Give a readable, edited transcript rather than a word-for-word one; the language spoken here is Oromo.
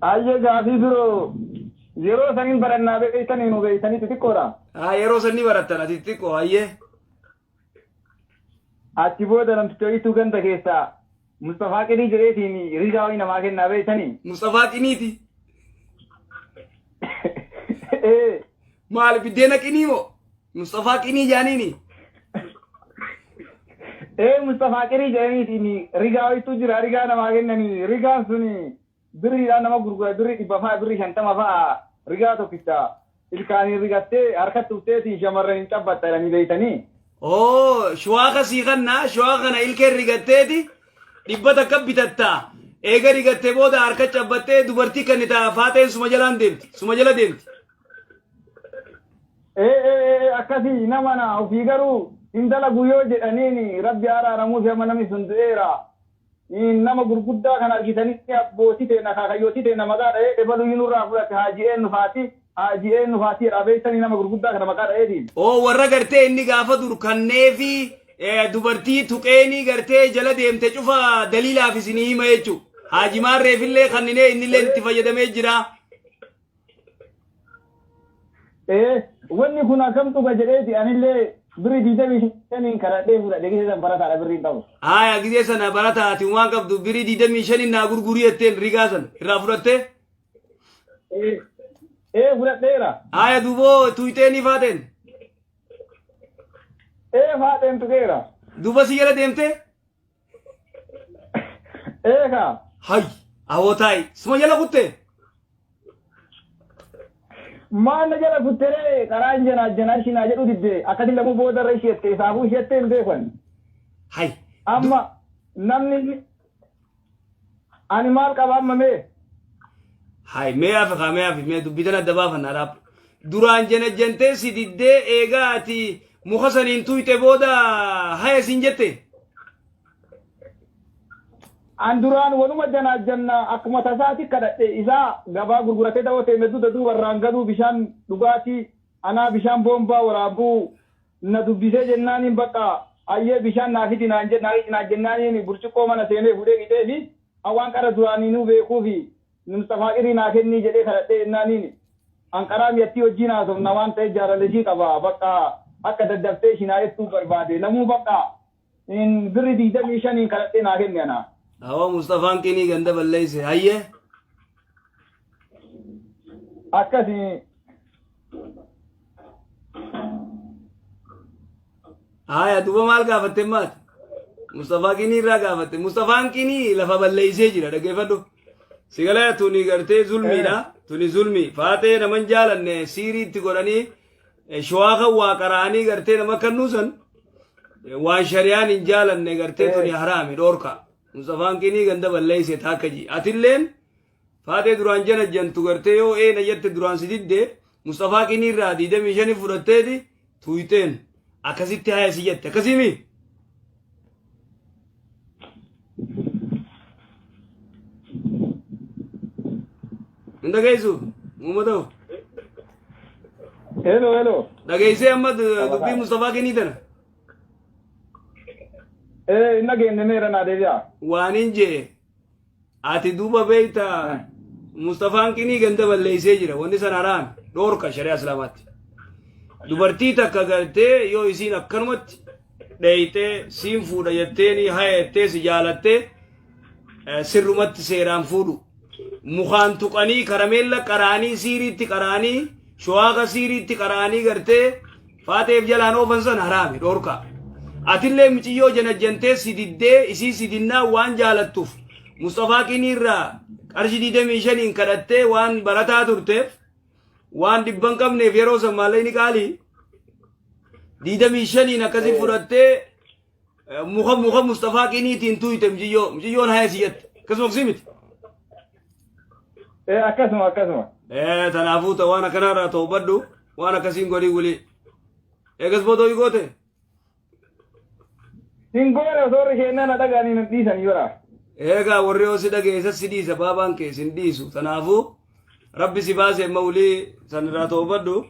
Ayyee, gaafii biroo yeroo saniin barannaa beeytanii nu beeytanii xixiqqoodha. Haa, yeroo san ni barattan, ati xixiqqoo, hayyee. Achi booda namticha wayiituu ganda keessaa Mustafaa Qinii jedheetiin rigaa wayii namaa kennaa beeytanii. Mustafaa Qiniiti. Ee. Maal, biddeena qinii moo? Mustafaa Qinii jaaniini. Ee, Mustafaa Qinii jedhaniitiin rigaa wayiitu jira, rigaa namaa kennanii. Rigaan suni birriidhaan nama gurgura, birrii 100 fa'a, birrii 50 fa'a. Rigaa tokkicha ilkaaniin rigattee harkatti ufteetiin shamarran hin cabbatta jedhanii beeytanii. Oo, shuwaaka sii kannaa, shuwaaka kana ilkeen rigatteeti 100 bitattaa. Eega rigattee booda harka cabbattee dubartii kan itaa faaxeen suma jalaan deemti. Suma jala deemti. Ee ee ee, akkasii nama na ofii garuu hin dalagu yoo jedhaniin Rabbi araaramuuf amma namni sun du'eera. Nama gurguddaa kan argitanii abbootii teenya, akaakayyootii teenya maqaa dha'ee ebaluu nurraa fudhate, Haajii eenyu faati, Haajii eenyu faati jedha beektanii, nama gurguddaa kana maqaa dha'eetiin. Oo, warra gartee inni gaafa dur kanneefi dubartii tuqeenii gartee jala deemte cufa daliilaaf isinii hima jechuudha. Haaji Maarreefillee kanninee innillee itti fayyadamee jira. Ee, wanni kun akkam dhuga jedheeti anillee birrii 25n kadhadhee fudhadhe. Gisee san barataadha, birrii hin qabu. Haaya, gisee sana barataa ati waan qabdu birrii 25n naa gurgurii jetteen rigaa sana irraa fudhattee. Ee ee, fudhadheera. Haaya, duboo tuyxee ni faateen. Ee, faaxeen tuqeera. Duuba si jala deemtee. Ee kaa. Hay, awootaay, suma jala kuttee. Maal na jala kutteree, karaan janaa janaa shinaa jedhu didde, akkasi lamuu boodarra isheette, isaafuu isheette hin beekan. Hay. Amma namni ani maal qaba amma mee? Hay, mee hafi kaa, mee hafi, mee dubbii tana adda baafanna dhaab. Duraan janajjantee si diddee, eegaa ati muka saniin tuyxe booda haya siin jette. An duraan wanuma janaajjanna akkuma tasaati kadhadhe. Isaa gabaa gurguratee da'oo teeme duda duubarraan galuu bishaan dhugaatii anaa bishaan boombaa waraabuu na dubbisee jennaaniin, bakka ayyee bishaan naa fidi naan naan jennaaniin burcuqqoo mana seenee fuudhee qixeefi an waan qara duraaniinuu beekuufi Mustafaa Qirii naa kennii jedhee kadhadhee jennaaniin, an qaraa miyattii wajjiin haasofna waan ta'eef jaalalesii qaba, bakka akka daddaftee ishinaa jettuu barbaade, lamuu bakka birri 25n kadhadhee naa kenne ana. Awwa, Mustafaan Qinii ganda balleesse. Hayyee. Akkasi. Haya, duuba maal gaafatte maati? Mustafaa Qinii irraa gaafatte. Mustafaan Qinii lafa balleessee jira, dhaggeeffadhu. Sigalee tuni gartee zulmiidha. Tuni zulmii. Faaxee naman jaalanne siiriitti godhanii shawaa kan waa qara'anii gartee nama kennuusan waan shariyaan hin jaalanne gartee tuni haraami, dhoorka. Mustafaan Qinii ganda balleesse taakka ji. Atilleen Faaxee duraan jana jantu gartee yoo eena jette duraan si didde, Mustafaa Qinii irraa 25 fudhatteeti tuyxeen akkasitti haya si jette, akkasiimi? Hin dhageessu uummata? Hello, hello. Dhageessee amma dubbii Mustafaa Qinii tana? Ee, hin dhageenye, meera naa deebi'a. Waan hin jee ati duuba beeyta, Mustafaan Qinii ganda balleessee jira. Wanni san haraami, dhoorka shari'aa islaamaatti. Dubartii takka gartee yoo isiin akkanumatti dheeyxee siin fuudha jetteeni haya jettee si jaalattee, sirrumatti seeraan fuudhu. Mukaan tuqanii, karameella qaraanii, siiriitti qaraanii, showaaka siiriitti qaraanii gartee faaxeef jalaan oofan san haraami, dhoorka. Atillee miciyyoo janajjantee si diddee, isii si dinnaa waan jaalattuuf Mustafaa Qinii irraa qarshii 25n kadhattee, waan barataa turteef, waan dhibban qabneef, yeroo san maallaqni qaalii, 25n akkasi fudhattee muka Mustafaa Qiniitiin tuyte miciyyoo. Miciyyoon haya si jette, akkasuma si miti? Ee, akkasuma akkasuma. Ee, tanaafuu ta waan akkanaarraa toobadhu, waan akkasiin godhin wuli. Eegas booda ho'i goote. Hin goone, osoo warri keennaa na dhaga'anii na dhiisanii bara. Eegaa warri yoo si dhageessa si dhiisa, baabaan kee sin dhiisu. Tanaafuu Rabbi si baase, amma wulii sanirraa toobadhu.